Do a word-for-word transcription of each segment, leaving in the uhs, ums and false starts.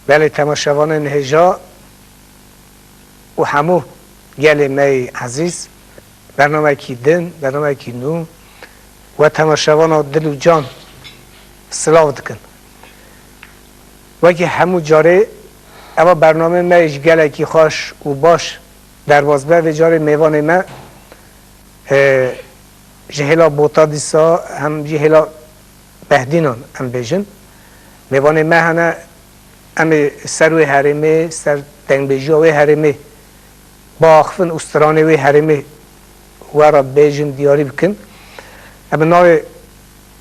Belê temaşevanên hêja û hemû gelê me yê ezîz, bernameyekî din, bernameyekî nû we temaşevana dil û can silav dikin. Wekî hemû carê eva bernameyê me yê ji gelekî xweş û baş derbas be, vê carê mêvanê me, e, ji hêla Bota dîsa hem jî hêla Behdînan em bêjin. Mêvanê me hene, em ê ser wê herêmê, ser dengbêjiya wê herêmê biaxivin û stranê wê herêmê we re bêjin, diyarî bikin. Em bi navê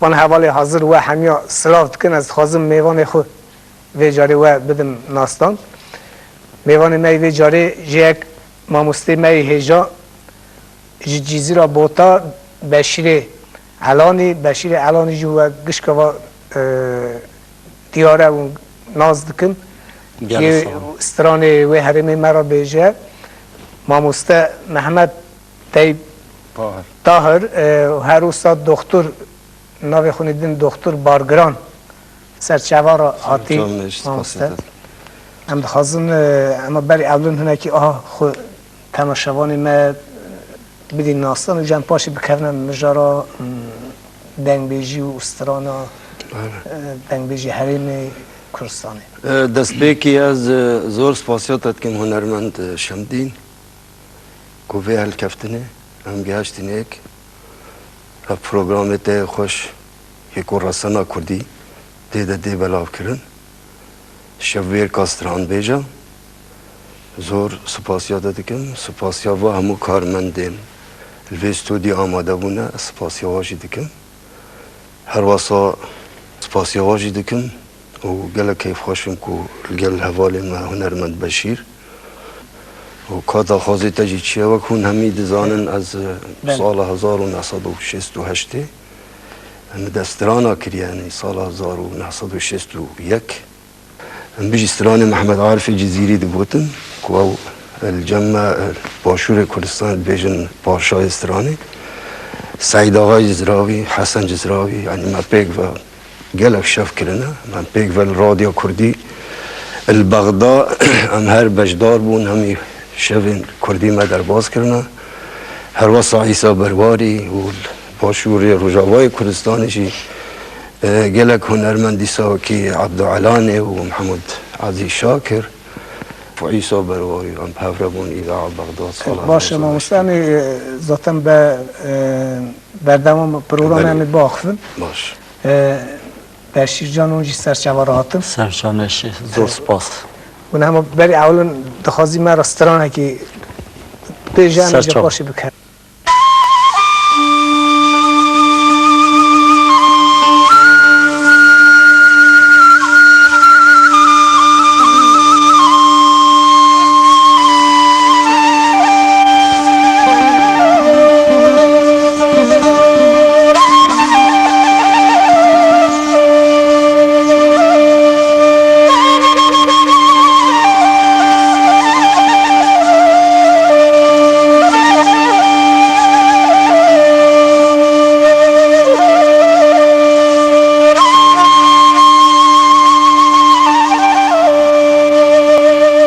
van hevalê hazir we hemiya silav dikin. Ez dixwazim mêvanê xwe vê carê we bidim nastan. Mêvanê me yê vê carê jê yek mamostê me yê hêja ji Cizîra Bota, Beşîrê Elanî. Beşîrê Elanî jî we gişka va, e, diyar e û nas dikin. Gelek Yê sağ ol. Stranê wê herêmê me re bêje. Mamoste Mehmet Teyb Tahir. Tahir, e, û her wisa doktor, navê xwe nî din doktor Bargiran. Ser çava re hatî. Can me, spas mamoste. Em dixwazin, e, em berî ewlin hinekî aha xwe temaşevanê me bidîn nastan û cem paşê bikevine mijara, m, dengbêjî û strana, Aynen. e, dengbêjî herêmê Kurdistanê. E, destpêkî ez, e, zor spasiya te dikim hunermend, e, Şemdîn, ku vê helkeftinê em gihiştîn êk. Ev programê te yê xweş yê ku resena kurdî tê de tê belavkirin. Şevbêrka stranbêja, zor spasiya te dikim. Spasiya va hemû karmendên li vê stûdyo amade bûne, spasiya wa jî dikim. Her wesa spasiya wa jî dikim û gelek keyfxweş im ku li gel hevalê me hunermend Beşîr û ka daxwazê te jî çi ye, wek hûn hemî dizanin, ez, e, Belê. sala hezar û neh sed û şêst û heştê min de strana kiriye, yanî sala hezar û neh sed û şêst û yek. Em bijî stranê Mehmed Arifê Cizîrî digotin, ku ew li cem me, e, başûrê Kurdistanê dibêjin Paşayê stranê. Seîd Axayê Cizrawî, Hesen Cizrawî, yanî me pêk ve gelek şev kirine. Em pêk ve li Radyo Kurdî li Bexda em her beşdar bûn, hemî şevên kurdî me derbas kirine. Her wesa Îsa Berwarî û li başûrê Rojavayê Kurdistanê jî, e, gelek hunermend dîsa wekî Ebdo Elanê û Mehmûd Ezîz Şakir û Îsa Berwarî em bi hev re bûn Îdaa Bexda sala Baş e, hezar mamoste, em ê, e, zaten be, e, berdewam programê Belê. em ê biaxivin. Baş. E, Beşîr Can, hûn jî ser çava re hatin. Ser çava me şî, zor spas. Hûn hema berî ewlin dixwazî me re stranekî bêje, em Ser jî çava. paşê bikevin.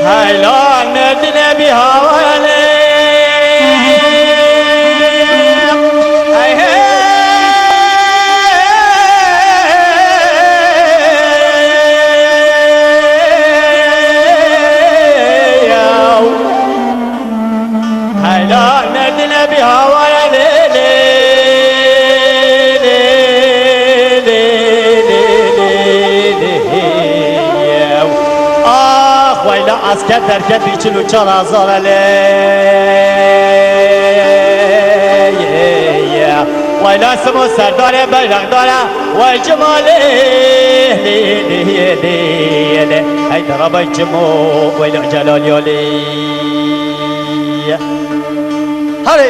Heylan dine bî hawale. Hey, hey, yaw. Heylan dine bî hawale lê, lê, lê, yaw. Ax, weyla esker derket bî çil û çar hezar e lê. Wayla simo serdare beyraqdare, way Cemalê, lê, lê, lê, lê. Hey darabay Cemo, wayla Celal ya lê. Hadi.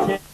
Çekê.